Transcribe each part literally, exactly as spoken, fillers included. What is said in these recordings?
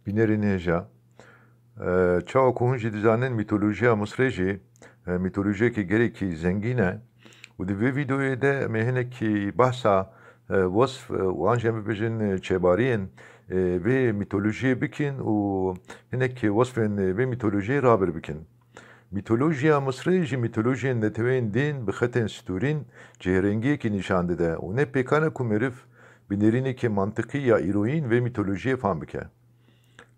Bînerên hêja, e, çawa ku hûn jî dizanin, mîtolojiya Misrê jî, e, mîtolojiyekî gelekî zengîn e û di vê vîdeoyê de em ê hinekî behsa, e, wesf, e, û an jî em bibêjin, e, çêbariyên, e, vê mîtolojiyê bikin û hinekî wesfên, e, vê mîtolojiyê rabir bikin. Mîtolojiya Misrê ji mîtolojiyên neteweyên din bi xetên stûrîn cihêrengiyekî nîşan dide û ne pêkan e ku meriv bi nêrînekî mantiqî ya îroyîn vê mîtolojiyê fam bike.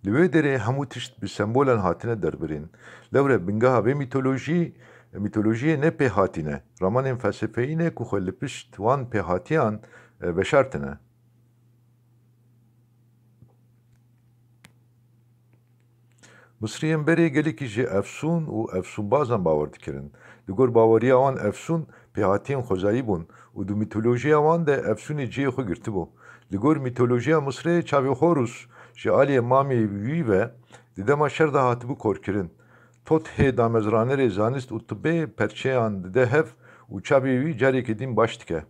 Li wê derê hemû tişt bi sembolan hatine derbirîn. Lewre bingeha vê mîtolojî, mîtolojiyê ne pêhatî ne, ramanên felsefeyî ne ku xwe li pişt wan pêhatiyan, e, veşartine. Misriyên berê gelekî ji efsûn û efsûnbazan bawer dikirin. Li gor baweriya wan efsûn pêhatiyên xwezayî bûn û di mîtolojiya wan de efsûnê cihê xwe girtibû. Li gor mîtolojiya Misrê çavê Horus ji aliyê mamê wî ve di dema şer de hatibû korkirin. Tot hê damezranerê zanist û tibê perçeyan dide hev û çavê wî carekê din baş dike.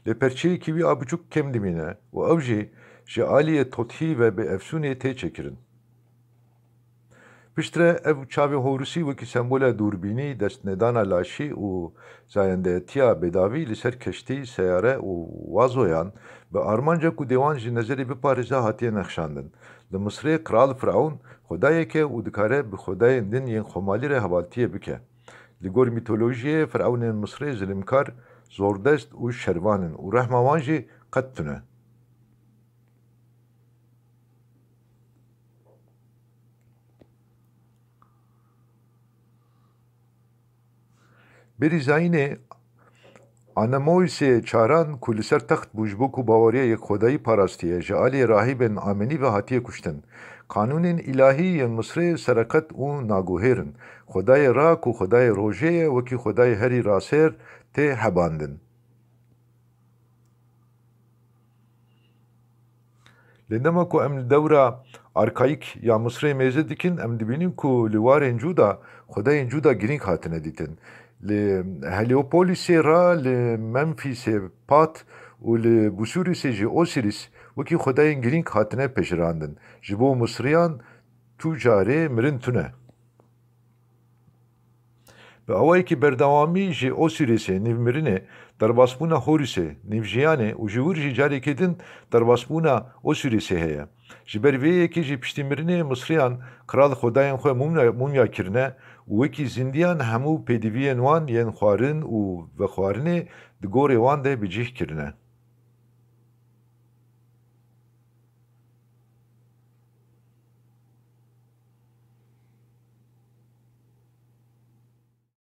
Lê perçeyekî wî a biçûk kêm dimîne û ew jî ji aliyê Tothî ve bi efsûnê tê çêkirin. Piştre ev çavê Horusî wekî sembola dûrbînî, destnedana laşî û zayendeyetiya bêdavî li ser keştî, seyare û wazoyan bi armanca ku dê wan ji nezerê biparêze hatiye nexşandin. Li Misrê qral Firavûn xwedayek e û dikare bi xwedayên din yên xwemalî re hevaltiyê bike. Li gor mîtolojiyê, firavnên Misrê zilimkar, zordest û şervan in û rehma wan jî qet tune. Berî zayînê, Anamoisê çaran ku li ser text bû, ji bo ku baweriya yekxwedayî parastiye, ji aliyê rahîbên Amenî ve hatiye kuştin. Qanûnên îlahî yên Misrê sereqet û naguhêr in. Xwedayê Ra ku xwedayê rojê ye, wekî xwedayê herî rasêr tê hebandin. Lê dema ku em li dewra arkayîk ya Misrê mêze dikin, em dibînin ku li warên cuda xwedayên cuda girîng hatine dîtin. Li Heliopolisê Ra, li Memfîsê Pat û li Busûrisê jî Osiris wekî xwedayên girîng hatine pejirandin. Ji bo Misriyan tu carê mirin tune. Bi awayekî berdewamî ji Osirisê, nîvmirinê, derbasbûna Horusê, nîvjiyanê û ji wir jî carekê din derbasbûna Osirisê heye. Ji ber vê yekê jî piştî mirinê Misriyan qral xwedayên xwe mumya, mumya kirine û wekî zindiyan hemû pêdiviyên wan yên xwarin û vexwarinê di gorê wan de bi cih kirine.